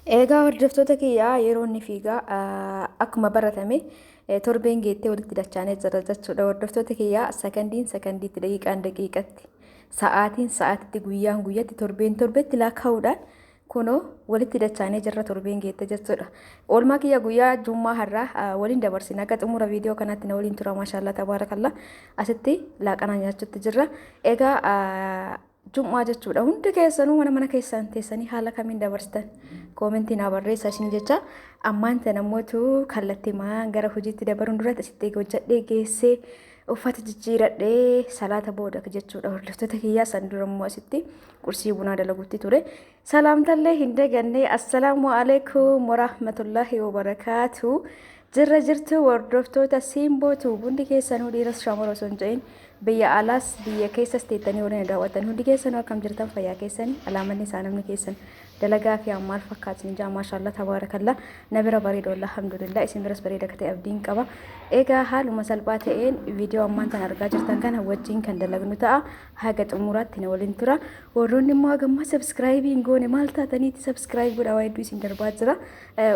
Egaa hordoftoota kiyyaa, yeroo inni fiigaa akkuma baratame torbeen geettee walitti dachaanee jira jechuudha. Hordoftoota kiyyaa, sakandiin sakandiitti, daqiiqaan daqiiqatti, sa'aatiin sa'aatitti, guyyaan guyyatti, torbeen torbetti lakkaa'uudhaan kunoo walitti dachaanee jirra, torbeen geette jechuudha. Oolmaa kiyya guyyaa jummaa har'aa waliin dabarsina. Akka xumura viidiyoo kanaatti na waliin tura. Maashaallah tabaarakallaa, asitti laaqanaa nyaachuutti jirra. Egaa jum'aa jechuudha. Hundi keessanuu mana mana keessan teessanii haala kamiin dabarsitan koomentii naa barreessaa isin jecha. Ammaan tana mootu kallattii maan gara hojiitti dabaruun duratti asitti hojjedhee geessee uffata jijjiiradhee salaata booda jechuudha. Hordoftoota kiyyaa, san dura immoo asitti qursii bunaa dalaguutti ture. Salaamtallee hin daganne. Assalaamu alaikum warahmatullahi wabarakaatu. Jirra jirtu hordoftoota Simbootu, hundi keessanuu dhiiras shamara osoo hin jedhin, biyya alaas biyya keessas teettanii waliin daawwattan hundi keessanuu, akkam jirtan? Fayyaa keessanii? Alaamanni isaa namni keessan dalagaa fi maal fakkaatan jaa? Maashaallah tabaarakallaa, na bira bareeda, alhamdulillah. Isin biras bareeda akka ta'e abdiin qaba. Egaa haaluma salphaa ta'een viidiyoo ammaan tan argaa jirtan kana wajjin kan dalagnu ta'a. Haga xumuraatti na waliin tura. Warroonni immoo hagammaa subscribe hin goone maal taataniiti? Subscribe godhaa, waa hedduu isin darbaa jira.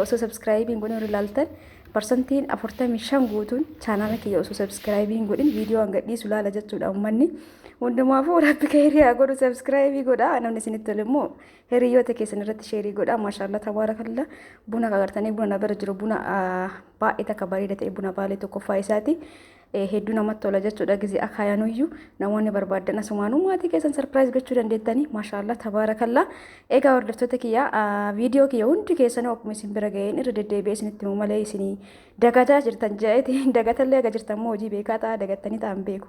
Osoo subscribe hin goone warri ilaaltan, parsantiin 45 guutuun chaanaala kiyya osoo subscribe hin godhin viidiyoo hanga dhiisu laala jechuudha uummanni. Hundumaafuu Rabbi khayrii haa godhu, subscribe godhaa. Namni isinitti tole immoo hiriyoota keessan irratti share godhaa. Maashaallah tabaarakallaa, buna agartanii, buna na bira jiru, buna baay'ee takka bareeda ta'e, buna Baalee tokkoffaa isaati. Hedduu namatti tola jechuudha. Gizee akaayanuyyuu namoonni barbaadan asumaanuu maatii keessan surprise gochuu dandeettanii. Maashaallah tabaarakallaa. Egaa hordoftoota kiyya, viidiyoo kiyya hundi keessanuu akkuma isin bira ga'een irra deddeebi'ee isinitti himu malee isinii dagataa jirtan jedheeti. Dagatallee aga jirtan immoo hojii beekaa ta'a, dagattanii ta'an beeku.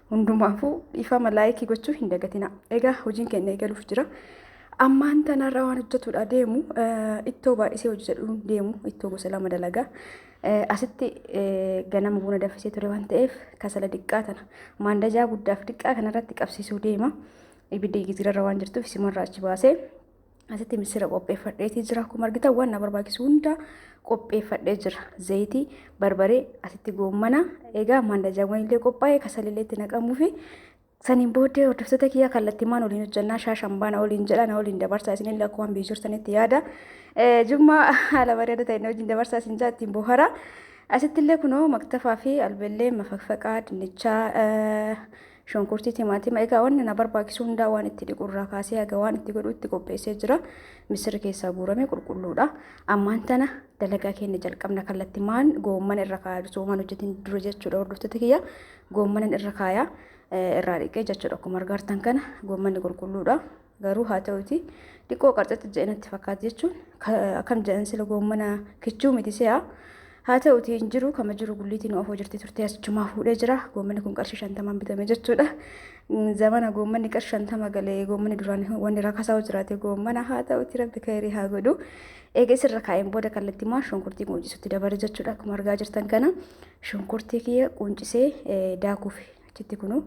Hundumaafuu dhiifama, like gochuu hin dagatina. Egaa hojiin keenya eegaluuf jira. Ammaan tanarra waan hojjetudha deemu, ittoo baay'isee hojjedhu deemu, ittoo gosa lama dalagaa. Asitti ganama buna danfisee ture waan ta'eef, kasala diqqaa tana maandajaa guddaaf diqqaa kanarratti qabsiisuu deema. Ibiddi gizirarra waan jirtuuf isimarraa achi baasee asitti misira qopheeffadheetii jira. Akkuma argitan waan na barbaachisu hunda qopheeffadhee jira. Zayitii, barbaree, asitti goommana. Egaa maandajaawwan illee qophaa'ee kasalillee itti naqamuu fi saniin booddee, hordoftoota kiyyaa, kallattiimaan waliin hojjannaa. Shaashan baana waliin jedha, na waliin dabarsaa. Isinillee akkuma biyya jirtanitti yaada. Jummaa haala bareeda ta'e wajjin dabarsaa isin jaa, ittiin bohara. Asitti illee kunoo maktafaa fi albellee, mafaqfaqaa, dinnichaa, shunkurtii, timaatima, egaa wanni na barbaachisu hundaa waan itti dhiqurraa kaasee haga waan itti godhu itti qopheessee jira. Misirri keessaa guurame qulqulluudha. Ammaan tana dalagaa keenya jalqabna. Kallattimaan goommana irra kaayaa, soomaan hojjetin dura jechuudha. Hordoftoota kiyya, goommanan irra kaayaa, irraa dhiqee jechuudha. Akkuma argartan kana goommanni qulqulluudha. Garuu haa ta'uti xiqqoo qarxatti jedhanatti fakkaata jechuun akkam jedhan sila goommana kichuu miti se'a. Haa ta'uti hin jiru, kama jiru gulliitiin ofoo jirti turte, achumaa fuudhee jira. Goommanni kun qarshii 50n bitame jechuudha. Zamana goommanni qarshii 50 galee, goommanni duraan wanni rakasaa jiraate goommana. Haa ta'uti Rabbi khayrii haa godhu. Eega isirra kaa'een booda kallattiimaan shunkurtii quncisutti dabale jechuudha. Akkuma argaa jirtan kana shunkurtii kiyya quncisee daakuuf achitti kunuu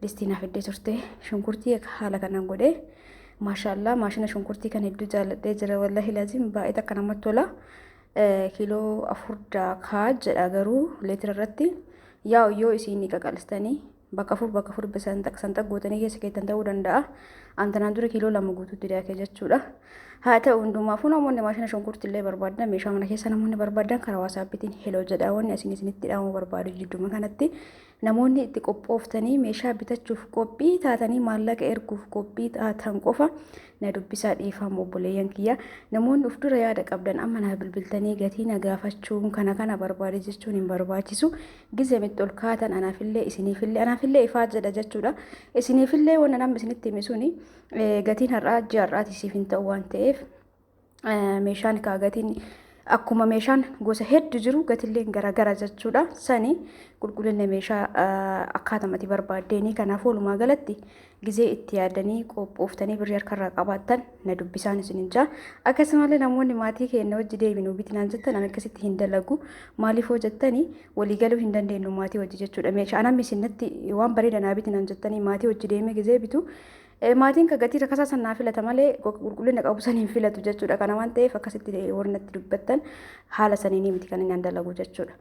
distii naaf iddee turte, shunkurtii haala kanaan godhee. Maashaallah, maashina shunkurtii kan hedduu jaalladhee jira, wallahi laazim baay'ee takka namatti tola. Kiiloo 4 daakaa jedha, garuu leetira irratti yaa'u yoo isiin qaqalistanii bakka afur bakka afur sanxaq gootanii keessa keettan ta'uu danda'a. Antanaan dura kiiloo 2 guutuutti daakee jechuudha. Haa ta'u, hundumaafuu namoonni maashina shunkurtii illee barbaadan, meeshaa mana keessa namoonni barbaadan, karaa WhatsAppiitiin hello jedha. Wanni asin isinitti dhaamuu barbaadu, jidduma kanatti namoonni itti qophooftanii meeshaa bitachuuf qophii taatanii maallaqa erguuf qophii taatan qofa na dubbisaa. Dhiifamu obboleeyyan kiyya, namoonni uf dura yaada qabdan amma naa bilbiltanii gatii na gaafachuun kana kana barbaade jechuun hin barbaachisu. Gizee mitti ol kaatan anaafillee isiniifillee, anaafillee ifaa jedha jechuudha. Isiniifillee wanna namni isinitti hime suni gatiin har'aa ji'a har'aati siif hin ta'u waan ta'eef, meeshaan kaa gatiin akkuma meeshaan gosa hedduu jiru gatilleen garagara jechuudha. Sani qulqullina meeshaa akkaatamatti barbaaddeeni. Kanaafuu walumaa galatti gizee itti yaadanii qophooftanii birrii harkarraa qabaattan na dubbisaan isin jaa. Akkasumallee namoonni maatii keenya wajji deebinu bitinaan jettan, an akkasitti hin dalagu. Maaliif hoo jettanii, waliigaluu hin dandeenyu maatii wajji jechuudha. Meeshaa namni isinatti waan bareeda naa bitinaan jettanii maatii wajji deemee gizee bitu, maatiin ka gatii rakasaa san naa filata malee qulqullina qabu san hin filatu jechuudha. Kana waan ta'eef akkasitti warri natti dubbattan haala saniin miti kan inni dalagu jechuudha.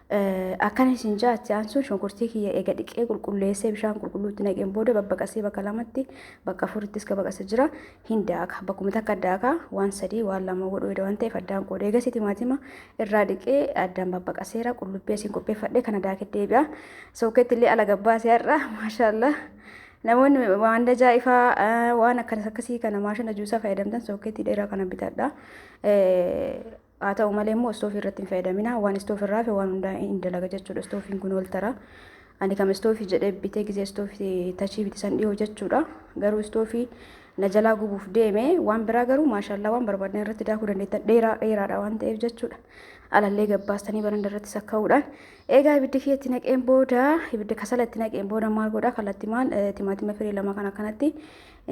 Akkana isin jaatti aansuun shunkurtii kiyya eega dhiqee qulqulleessee bishaan qulqulluutti naqeen booda babbaqasee bakka lamatti, bakka afurittis ka baqasee jira. Hin daaka, bakkuma takka daaka, waan sadii waan lama godhuu waan ta'eef addaan qoodee. Eegasii timaatima irraa dhiqee addaan babbaqaseera. Qullubbii asiin qopheeffadhee kana daakee deebi'a. Sooketti illee ala gabbaasee har'a, maashaallah. Namoonni waan ajaa'ibaa waan akkas akkasii kana maashina juusaa fayyadamtan sooketti dheeraa kana bitadha. Haa ta'u malee immoo istoofii irratti hin fayyadamina. Waan istoofii irraa fi waan hundaa hin dalaga jechuudha. Istoofiin kun wal tara. Ani kam istoofii jedhee bitee gisee istoofii tachii bitisan dhiyoo jechuudha. Garuu istoofii na jalaa gubuuf deeme. Waan biraa garuu maashallaa waan barbaadan irratti daakuu dandeettan, dheeraa dheeraadha waan ta'eef jechuudha. Alallee gabbaastanii baranda irratti sakka'uudhaan. Egaa ibiddi kiyyatti naqeen booda, ibidda kasala itti naqeen booda maal godhaa? Kallattimaan timaatima firii lama kana kanatti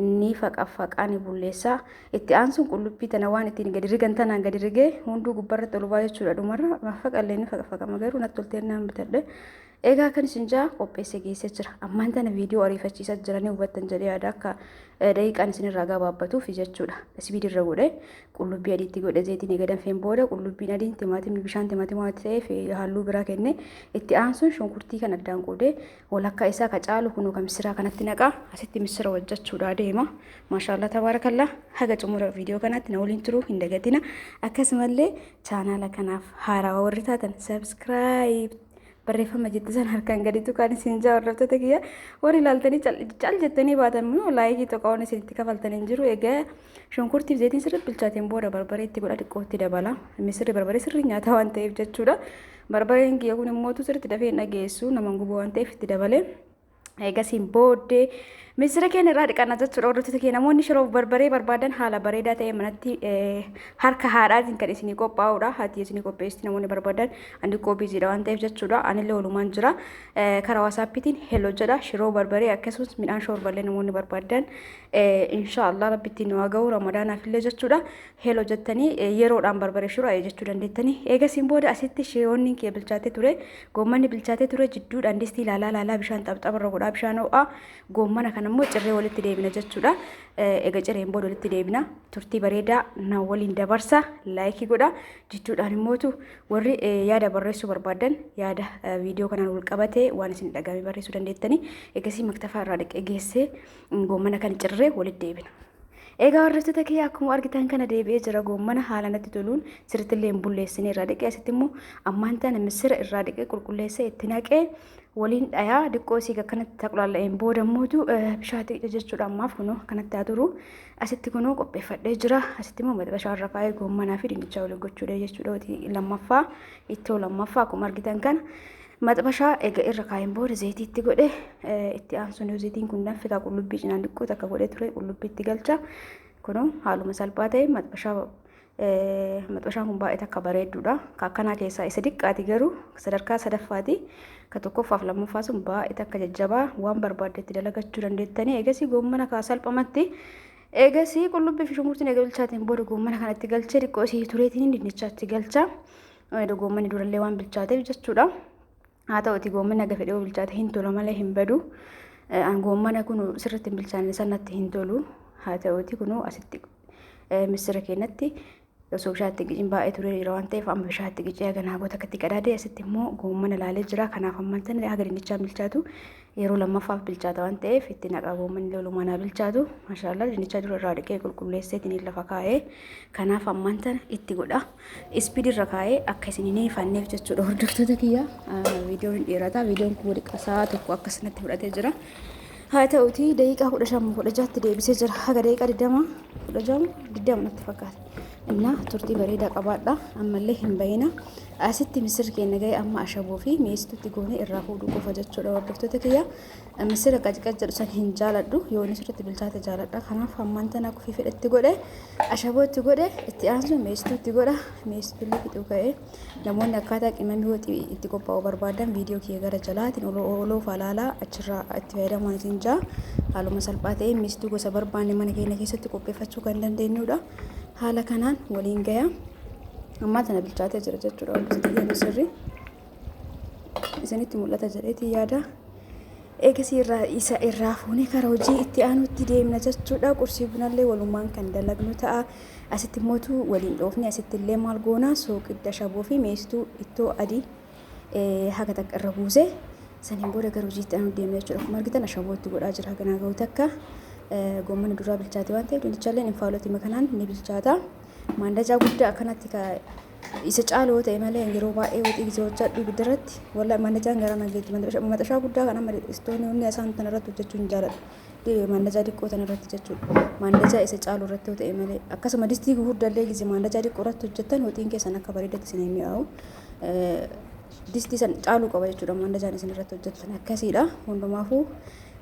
ni faqaffaqaa, ni bulleessaa. Itti aansuun qullubbii tana waan ittiin gadi rigan tanaan gadi rigee hunduu gubbarratti ol baa jechuudha dhumarra. Mafaqallee ni faqaffaqama, garuu natti toltee naan bitadhe. Egaa kan isin jaa qopheessee geessee jira. Ammaan tana viidiyoo ariifachiisaa jiranii hubattan jedhee yaada, akka daqiiqaan isinirraa gabaabbatuuf jechuudha. Sibiilirra godhe, qullubbii adiitti godhe, zayitiin eega danfeen booda qullubbiin adiin timaatimni bishaan timaatimaa ta'eef halluu biraa kenne. Itti aansuun shunkurtii kan addaan qoodee walakkaa isaa ka caalu kunuu kan misiraa kanatti naqa. Asitti misira hojjechuudhaa deema. Maashaallah tabaarakallaa, haga xumura viidiyoo kanaatti na waliin turuu hin dagatina. Akkasumallee chaanaala kanaaf haarawaa warri taatan subscribe barreeffama jettu san harkaan gaditu kan isin jaa. Hordoftoota kiyya, warri ilaaltanii cal jettanii baatan immoo laayikii tokko waan isin itti kafaltan hin jiru. Egaa shunkurtiif zayitiin sirriitti bilchaateen booda barbaree itti godha, xiqqootti dabala. Misirri barbaree sirrii nyaata waan ta'eef jechuudha. Barbareen kiyya kun immoo sirriitti dafee hin dhageessu, nama gubu waan ta'eef itti dabale. Eegasiin booddee misira keenya irraa dhiqanna jechuudha. Hordoftoota keenya, namoonni shiroof barbaree barbaadan haala bareedaa ta'e manatti harka haadhaatiin kan isinii qophaa'udha. Haati isinii qopheessiti namoonni barbaadan, ani qophiisiidha waan ta'eef jechuudha. Anillee walumaan jira. Karaa waasaappiitiin hello jedha. Shiroo barbaree akkasumas midhaan shoorballee namoonni barbaadan, inshaallah rabbi ittiin nu haa ga'u ramadaanaaf illee jechuudha. Hello jettanii yeroodhaan barbaree shiroo jechuu dandeettanii. Eegasiin booda asitti shiroonni kee bilchaatee ture. Goommanni bilchaatee ture jidduudhaan distii ilaalaa ilaalaa bishaan xapxabarra godhaa, bishaan ho'aa. Goommana kana immoo cirree walitti deebina jechuudha. Egaa cireen booda walitti deebina. Turtii bareedaa na waliin dabarsa. Laayikii godha. Jidduudhaan immootu warri yaada barreessuu barbaadan yaada viidiyoo kanaan wal qabatee waan isin dhagame barreessuu dandeettanii. Egasii maktafaa irraa dhiqee geessee goommana kan cirree walitti deebina. Egaa hordoftoota kiyya, akkuma argitan kana deebi'ee jira. Goommana haala natti toluun sirriitti illee hin bulleessine irraa dhiqee, asitti immoo ammaan tana misira irraa dhiqee qulqulleessee itti naqee waliin dhayaa. Diqqoo isii akkanatti taqulaalla'een booda immoo bishaan xiqqoo jechuudha. Ammaaf kunoo akkanatti haa turu. Asitti kunoo qopheeffadhee jira. Asitti immoo maxxashaa irra kaa'ee goommanaa fi dinnichaa waliin gochuudha jechuudha. Lammaffaa, ittoo lammaffaa akkuma argitan kana maxxashaa eega irra kaa'een booda zayitiitti godhe. Itti aansuun yoo zayitiin kun danfe qullubbii cinaan xiqqoo takka godhee ture qullubbii itti galcha. Kunoo haaluma salphaa ta'e maxxashaa. Maxxashaan kun baay'ee takka bareedduudha. Ka akkanaa keessaa isa xiqqaati, garuu sadarkaa sadaffaati. Ka tokkoffaaf lammaffaa sun baay'ee takka jajjabaa, waan barbaaddetti dalagachuu dandeettanii. Eegasii goommana kaa salphamatti. Eegasii qullubbii fi shunkurtiin eega bilchaateen booda goommana kanatti galchee xiqqoo isii tureetiin dinnichaatti galcha. Goommanni durallee waan bilchaateef jechuudha. Haa ta'uti goommanni haga fedhee bilchaate hin tola malee hin badu. Goommana kun sirriitti hin bilchaanne sanatti hin tolu. Haa ta'uti kunuu asitti misira keenyatti osoo bishaan itti qicin baay'ee turee jira waan ta'eef amma bishaan itti qicee haga naagota akkatti qadaadee asitti immoo goommana laalee jira. Kanaaf ammaan tana haga dinnichaan bilchaatu, yeroo lammaffaaf bilchaata waan ta'eef itti naqaa, goommanni lolumaan haa bilchaatu. Maashaallah, dinnichaa dura irraa dhiqee qulqulleesseetiin lafa kaa'ee, kanaaf ammaan tana itti godha. Ispiid irra kaa'ee akka isin hin hifanneef jechuudha. Hordoftoota kiyya, viidiyoon hin dheerata. Viidiyoon kun waliin sa'a tokko akkasinatti fudhatee jira. Haa ta'uti daqiiqaa 15 16tti deebisee jira. Haga daqiiqaa 20, 16, 20 natti fakkaata. Innaa turtii bareedaa qabaadha. Ammallee hin bahina. Asitti misirri keenya ga'e, amma ashaboo fi mi'eessituutti goonee irraa fuudhuu qofa jechuudha, hordoftoota kiyya. Misira qacqac jedhu san hin jaaladhu. Yoo inni sirriitti bilchaate jaaladha. Kanaaf ammaan tana kufii fedhetti godhe, ashaboo itti godhe, itti aansuun mi'eessituu itti godha. Mi'eessituu illee fixuu ka'ee. Namoonni akkaataa qimamii waxii itti qophaa'u barbaadan viidiyoo kiyya gara jalaatiin oloo falaalaa achirraa itti fayyadamuun isin jaa. Haaluma salphaa ta'een mi'eessituu gosa barbaanne mana keenya keessatti qopheeffachuu kan dandeenyudha. Haala kanaan waliin gaya. Ammaa tana bilchaatee jira jechuudha, hordoftoota kiyya, misirri. Isinitti mul'ata jedheetii yaada. Eegasii irraa isa irraa fuunee karaa hojii itti aanutti deemna jechuudha. Qursii bunallee walumaan kan dalagnu ta'a. Asitti mootu waliin dhoofne, asitti illee maal goona? Sooqidda, ashaboo fi mi'eessituu ittoo adii Haga takka irra buuse saniin booda gara hojiitti aanu deemna jechuudha. Akkuma argitan ashaboo itti godhaa jira haganaa ga'u takka. Goommanni duraa bilchaate waan ta'eef dinnichallee infaalootii kanaan ni bilchaata. Maandajaa guddaa akkanatti isa caalu yoo ta'e malee yeroo baay'ee waxii gisee hojjedhu ibidda irratti walla maandajaan gara nageetti maxashaa guddaa kan amma istoonii hundi isaan tan irratti hojjechuu hin jaaladhu. Maandajaa xiqqoo tan irratti jechuudha. Maandajaa isa caalu irratti yoo ta'e malee akkasuma distii gurguddaallee gisee maandajaa xiqqoo irratti hojjettan waxiin keessan akka bareedatti isin hin mi'aawu. Distii san caaluu qaba jechuudha maandajaan isin irratti hojjettan akkasiidha. Hundumaafuu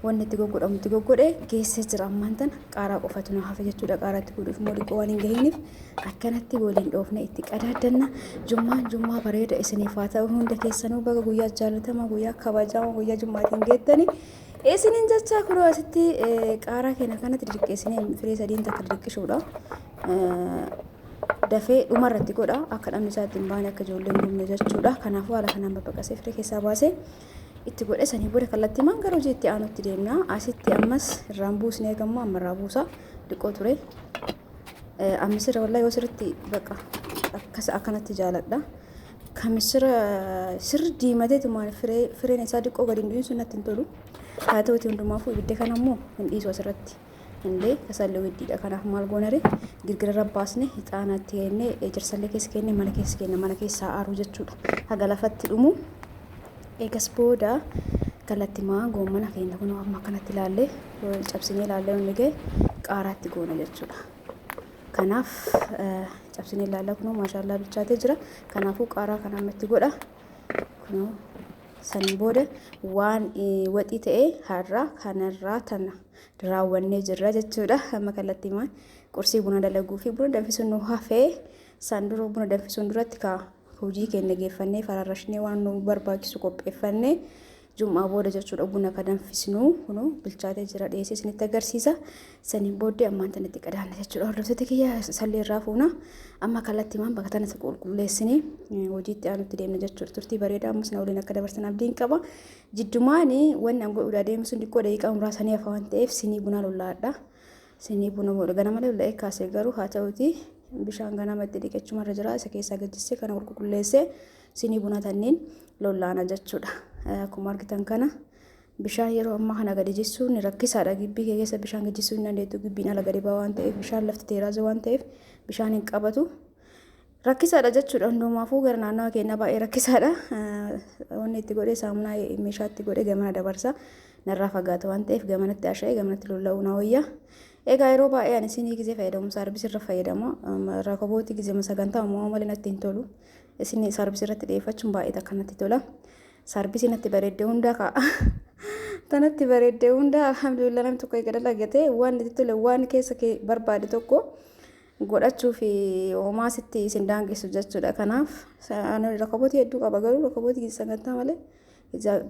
wanni itti goggodhamu itti goggodhe geessee jira ammaan tana qaaraa qofatu na hafe jechuudha. Qaaraa itti godhuuf immoo xiqqoo waan hin gahiniif akkanatti waliin dhoofne itti qadaaddanna. Jummaan jummaa bareeda isiniif haa ta'u hunda keessanuu baga guyyaa jaalatamaa guyyaa kabajamaa guyyaa jummaatiin geettani. Isiniin jechaa kunoo asitti qaaraa keenya kanatti diriqqeessinee firee sadiin takka diriqqishuudha. Dafee dhumarratti godha akka dhamni isaa ittiin baane akka ijoolleen gubne jechuudha. Kanaafuu haala kanaan babbaqasee firee keessaa baasee itti godhe sanii booda kallattii maan gara hojii itti aanutti deemna. Asitti ammas irraan buusnee eegammoo amma irraa buusa xiqqoo ture. Ammisira wallahi yoo sirriitti baqa akkas akkanatti jaaladha. Kan misira sirri diimateetumaan fireen isaa xiqqoo gadi hin du'in sun natti hin tolu. Haa ta'uti hundumaafuu ibidda kana immoo hin dhiisu asirratti. Indee kasallee widdiidha. Kanaaf maal goonare girgira irra baasne ixaana itti kennee ejersallee keessa kennee mana keessa kenna mana keessaa aaruu jechuudha. Haga lafatti dhumu eegas booda kallattimaa goommana keenya kunoo amma akkanatti ilaallee cabsinee ilaallee wanni ga'e qaaraatti goona jechuudha. Kanaaf cabsinee ilaalla kunoo maashaallaa bilchaatee jira. Kanaafuu qaaraa kana amma itti godha. Kunoo saniin booda waan waxii ta'e har'a kanarraa tana raawwannee jirra jechuudha. Amma kallattiimaan qursii buna dalaguu fi buna danfisuun nu hafee san dura buna danfisuun duratti ka hojii keenya geeffannee fararrashnee waan nu barbaachisu qopheeffannee jum'aa booda jechuudha buna ka danfisnu kunoo bilchaatee jira dhiyeessee isinitti agarsiisa. Saniin booddee ammaan tanatti qadaanna jechuudha. Hordoftoota kiyya sallee irraa fuuna amma kallattiimaan bakka tana qulqulleessinee hojiitti aanutti deemna jechuudha. Turtii bareedaa ammas na waliin akka dabarsan abdiin qaba. Jiddumaan wanni an godhuudhaa deemu sun xiqqoo daqiiqaa muraasanii hafa waan ta'eef sinii bunaa lollaadha. Sinii buna ganama lolla'ee kaasee garuu haa ta'uti bishaan ganama itti dhiqachumarra jira isa keessaa gajjissee kana qulqulleessee sinii buna tanniin lollaana jechuudha. Akkuma argitan kana bishaan yeroo ammaa kana gadi jissuun rakkisaadha. Gibbii kee keessa bishaan gadi jissuu hin dandeettu. Gibbiin ala gadi ba'aa waan ta'eef bishaan lafti teeraazoo waan ta'eef bishaan hin qabatu. Rakkisaadha jechuudha. Hundumaafuu gara naannawa keenyaa baay'ee rakkisaadha. Wanni itti godhee saamunaa meeshaa itti godhee gamana dabarsa. Narraa fagaata waan ta'eef gamanatti asha'ee gamanatti lolla'uu na wayya. Egaa yeroo baay'ee ani sinii gizee fayyadamu saarbisii irra fayyadama. Rakabootii gizee sagantaa uumamaa malee natti hin tolu. Isin saarbisii irratti dhiyeeffachuun baay'ee takka natti tola. Saarbisii natti bareedde hundaa ka'a. Tanatti bareedde hundaa alhamdulillah namni tokko eega dalagate waan itti tole waan keessa barbaade tokko godhachuu fi homaa sitti isin daangessu jechuudha. Kanaaf ani rakabootii hedduu qaba garuu rakabootii sagantaa malee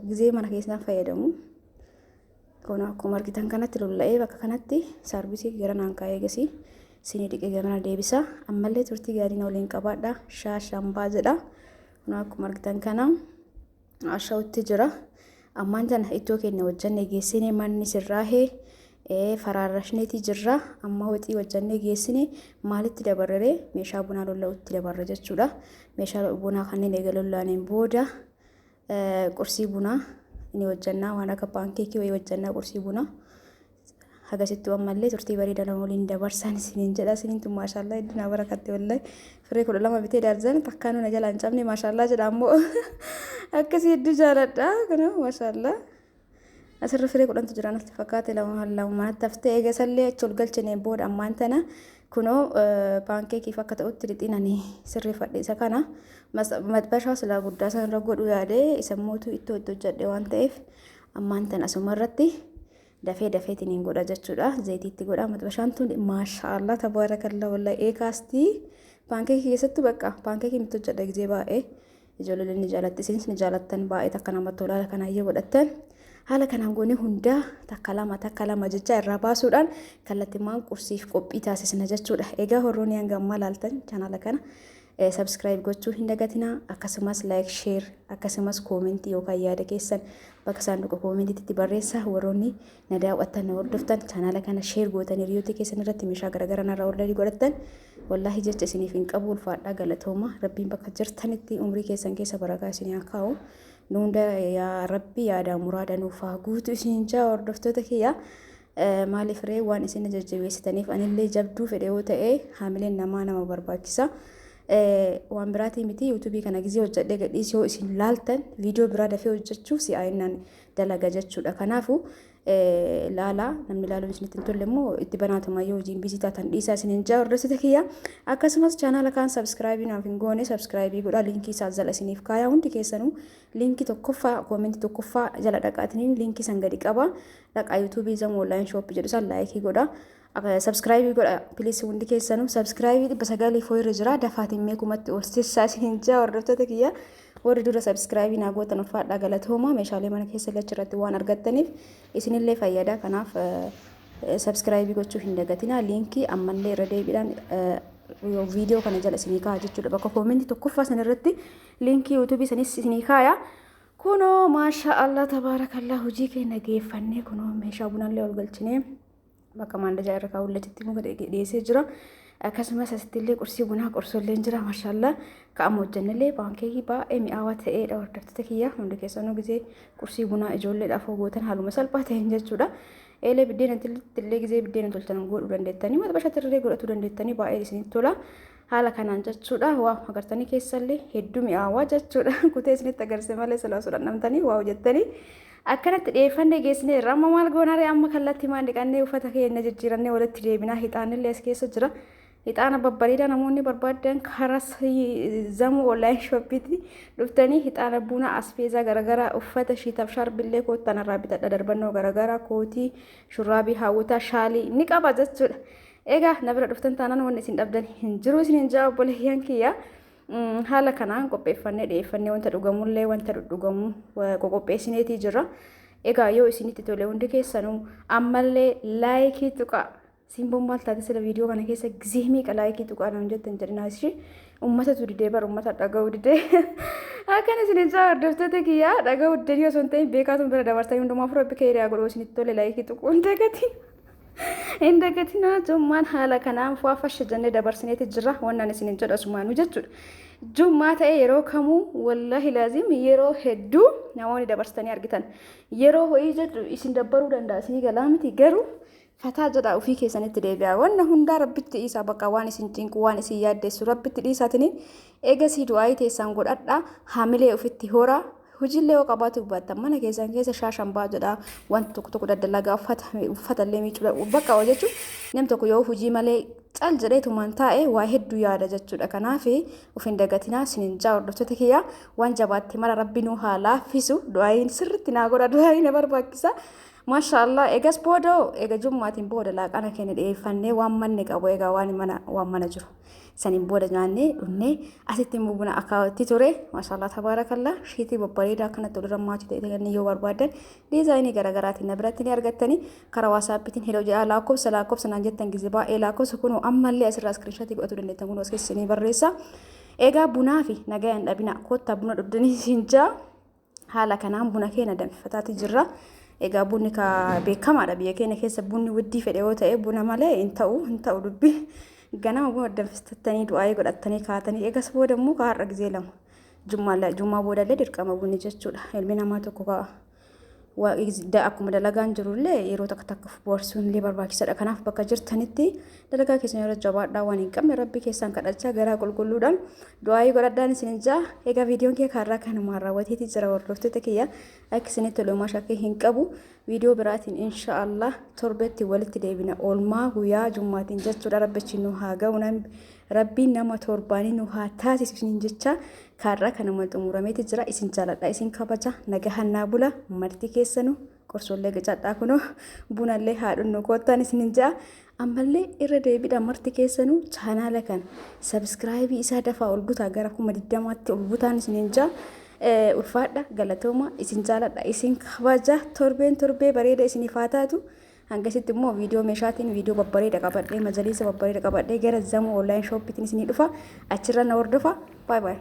gizee mana keessaa fayyadamu. Kun akkuma argitan kanatti lolla'ee bakka kanatti saarbisii gara naan kaa'ee gasii sinii dhiqee gamana deebisa. Ammallee turtii gaarii na waliin qabaadha. Shaashambaa jedha. Kun akkuma argitan kana ashaa'utti jira. Ammaan tana ittoo keenya hojjannee geessine manni sirraahee faraarrashneeti jirra. Amma waxii hojjannee geessine maalitti dabarree meeshaa bunaa lolla'utti dabarra jechuudha. Meeshaa bunaa kanneen eega lolla'aniin booda qursii bunaa ni hojjannaa waan akka paankeekii wayii hojjannaa qursii bunaa. Hagasittuu ammallee turtii bareedaa nama waliin dabarsaan isiniin jedha. Isiniin tun maashaallaa hedduu naa barakatte wallahi. Firee 12 bitee daarzan takkaa nuna jalaa hin cabne maashaallaa jedha ammoo akkasii hedduu jaaladha. Kana maashaallaa. Asirra firee 10tu jira natti fakkaate lama lama manatti haftee eega isallee achi ol galchineen booda ammaan tana kunoo paankeekiif akka ta'utti lixinani sirreeffadhe isa kana maxbashaa silaa guddaa sanarra godhu yaade isa mootu ittoo itti hojjedhe waan ta'eef ammaan tana asuma irratti dafee dafeetiin hin godha jechuudha. Zayitiitti godha maxbashaan tun maashaallah tabaarakallaa wallahi eekaastii paankeekii keessattuu bakka paankeekii miti hojjedha gizee baay'ee ijoolleen ni jaalatti isinis ni jaalattan baay'ee takka namatti tola haala kanaan yoo godhattan haala kanaan goonee hundaa takka lama takka lama jecha irraa baasuudhaan kallattimaan qursiif qophii taasisna jechuudha. Egaa horroonni hanga ammaa laaltan chaanaala kana subscribe gochuu hin dagatinaa akkasumas like share akkasumas koomentii yookaan yaada keessan bakka saanduqa koomentiitti barreessaa warroonni na daawwattan na hordoftan chaanaala kana share gootanii hiriyoota keessan irratti meeshaa garaagaraa narraa ordarii godhattan Wallaahi jecha isiniif hin qabu, ulfaadhaa, galatooma. Rabbiin bakka jirtanitti umrii keessan keessa barakaa isinii haa kaa'u. Nu hunda yaa Rabbi yaadaa muraada nuuf haa guutu isin jaa hordoftoota kiyya. Maaliif ree, waan isin jajjabeessitaniif anillee jabduu fedhe yoo ta'e haamileen namaa nama barbaachisa. Waan biraatii miti, yuutuubii kana gizee hojjedhee gadhiisee yoo isin laaltan viidiyoo biraa dafee hojjechuuf si'aayinnaan dalaga jechuudha. Kanaafuu laalaa, namni laaluun isinitti hin tolle immoo itti banaatuma yoo hojiin busy taatan dhiisaa isiniin jaa hordoftoota kiyya. Akkasumas chaanaala kaan subscribe naaf hin goone subscribe godhaa, liinkii isaa jala isiniif kaayaa. Hundi keessanuu liinkii tokkoffaa, koomentii tokkoffaa jala dhaqaatiniin liinkii san gadi qaba. Dhaqaa, yuutuubii Zamu Online Shop jedhu san like godhaa. Subscribe godha please, hundi keessanuu subscribe 900 irra jira, dafaatiin meekumatti ol sissaa isiniin jaa hordoftoota kiyya. Warri dura subscribe naa gootan ulfaadhaa, galatooma. Meeshaalee mana keessa illee achirratti waan argattaniif isinillee fayyada. Kanaaf subscribe gochuu hin dagatinaa. Liinkii ammallee irra deebiidhaan viidiyoo kana jala isinii kaaya jechuudha. Bakka koomentii tokkoffaa san irratti liinkii yuutuubii sanis isinii kaaya. Kunoo maasha Allah tabaarakallah, hojii keenya geeffannee kunoo meeshaa bunallee ol galchinee bakka maandajaa irra kaa'u achitti muka dhiyeessee jira. Akkasumas asitti illee qursii bunaa qorsollee jira, maashaallah. Ka'ama hojjannellee paankeekii baay'ee mi'aawaa ta'edha hordoftoota kiyya. Hundi keessanuu gizee qursii bunaa ijoolleedhaaf gootan haaluma salphaa ta'een jechuudha. Eelee biddeena illee gizee biddeena tolchan godhuu dandeettanii, maxxansa illee godhachuu dandeettanii, baay'ee isinitti tola. Haala kanaan jechuudha. Waa agartanii keessallee hedduu mi'aawaa jechuudha. Kutee isinitti agarsiise malee silaa sodhandhamtanii waa jettanii. Akkanatti dhiyeeffannee geessineerra. Amma maal goonaree? Amma kallattii maan dhiqannee uffata keenya jijjiirannee walitti deebinaa. Hixaanillee as keessa jira. Hixaana babbareedaa namoonni barbaadan karaa Zamuu Online Shopiitti dhuftanii hixaana, buna, aspeezaa garaagaraa, uffata shiitaaf shaarbillee koottan irraa bitadha. Darbannoo garaagaraa, kootii, shurraabii, hawwataa, shaalii ni qaba jechuudha. Egaa na bira dhuftan taanaan wanni isin dhabdan hin jiru isin jaa obboleeyyan kiyya. Haala kanaan qopheeffannee dhiyeeffannee wanta dhugamullee wanta dhudhugamu qoqopheessineetii jira. Egaa yoo isinitti tole hundi keessanuu ammallee like tuqaa. Simboon maal taate sila viidiyoo kana keessa gizee meeqa like tuqaa naan jettan jedhinaa ishee, uummatatu didee bara uummata dhaga'uu didee. Akkan isin ijaa hordoftoota kiyyaa, dhaga'uu didanii osoo hin ta'in beekaatuun bira dabarsanii. Hundumaa rabbi keeriyaa godhuu, isinitti tole like tuquu hin dagatin. Hin dagatinaa. Jummaan haala kanaan fu'aafasha jennee dabarsineeti jira, wannan isin hin jedhu asumaanuu jechuudha. Jummaa ta'e yeroo kamuu, wallahi laazim, yeroo hedduu namoonni dabarsitanii argitan. Yeroo ho'ii jedhu isin dabbaruu danda'a, isinii galaa miti, garuu fataa jedhaa ofii keessanitti deebi'a. Wanna hundaa rabbitti dhiisaa, bakka waan isin cinqu, waan isin yaaddeessu rabbitti dhiisaatiniin eegasii du'aayii teessaan godhadhaa, haamilee ofitti horaa. Hojiillee yoo qabaatu baattan mana keessan keessa shaashan baa jedhaa, wanta tokko tokko daddalagaa, uffata uffatallee miicuudha bakka jechuun. Nam tokko yoo hojii malee cal jedheetumaan taa'e waa hedduu yaada jechuudha. Kanaaf of hin dagatinaa isinin jaa hordoftoota kiyyaa. Waan jabaatti mara rabbi nu haa laaffisu, du'aayiin sirriitti naa godha, du'aayii na barbaachisa. Maasha Allah, egas booda, eega jummaatiin booda laaqana keenya dhiyeeffannee waan manni qabu, egaa waan mana waan mana jiru. Saniin booda nyaannee dhunnee asitti immoo buna akaawatti ture. Maasha Allah tabaarakallah, shiitii babbareedaa akkanatti walirra maatii ta'e ta'anii yoo barbaadan diizaayinii garaagaraatiin na biratti ni argattanii. Karaa waasaappiitiin hello jedhaa, lakkoofsa lakkoofsa naan jettan gizee baay'ee, lakkoofsa kunoo ammallee asirraa screenshot godhachuu dandeettan, kunoo as keessa isinii barreessa. Egaa bunaa fi nagaa hin dhabina, kottaa buna dhugdanii siin jaa. Haala kanaan buna keenya danfifataati jirra. Egaa bunni ka beekamaadha, biyya keenya keessa bunni widdii fedhe yoo ta'e buna malee hin ta'u, hin ta'u dubbi. Ganama buna danfistattanii du'aayii godhattanii kaatanii eegas booda immoo ka har'a gizee lama. Jummaa boodallee dirqama bunni jechuudha. Ilmi namaa tokko ka akkuma dalagaan jirullee yeroo takka takka bohaarsuun illee barbaachisaadha. Kanaaf bakka jirtanitti dalagaa keessan irra jabaadhaa, waan hin qabne rabbi keessan kadhachaa garaa qulqulluudhaan du'aayii godhadhaan isin jaa. Egaa viidiyoon kee kaarraa kanumaan raawwateeti jira hordoftoota kiyya. Akka isinitti tolu shakkii hin qabu. Viidiyoo biraatiin insha Allah torbetti walitti deebina, oolmaa guyyaa jummaatiin jechuudha. Rabbichi nu haa ga'u, rabbiin nama torbaanii nu haa taasisu isiniin jecha kaarraa kanuma xumurameeti jira. Isin jaaladha, isin kabaja, nagahannaa bula marti keessanu. Qorsollee qicadhaa, kunoo bunallee haa dhunnu koottaan isinin ja'a. Ammallee irra deebiidha, marti keessanuu chaanaala kana subscribe isaa dafaa ol butaa, gara 20,000tti ol butaan isinin ja'a. Ulfaadha, galatooma, isin jaaladha, isin kabaja, torbeen torbee bareeda isiniif haa taatu. Hangasitti immoo viidiyoo meeshaatiin viidiyoo babbareeda qabadhee, majaliisa babbareeda qabadhee gara Zamoo Online Shopiitiin isinii dhufa, achirra na hordofa. Bye bye.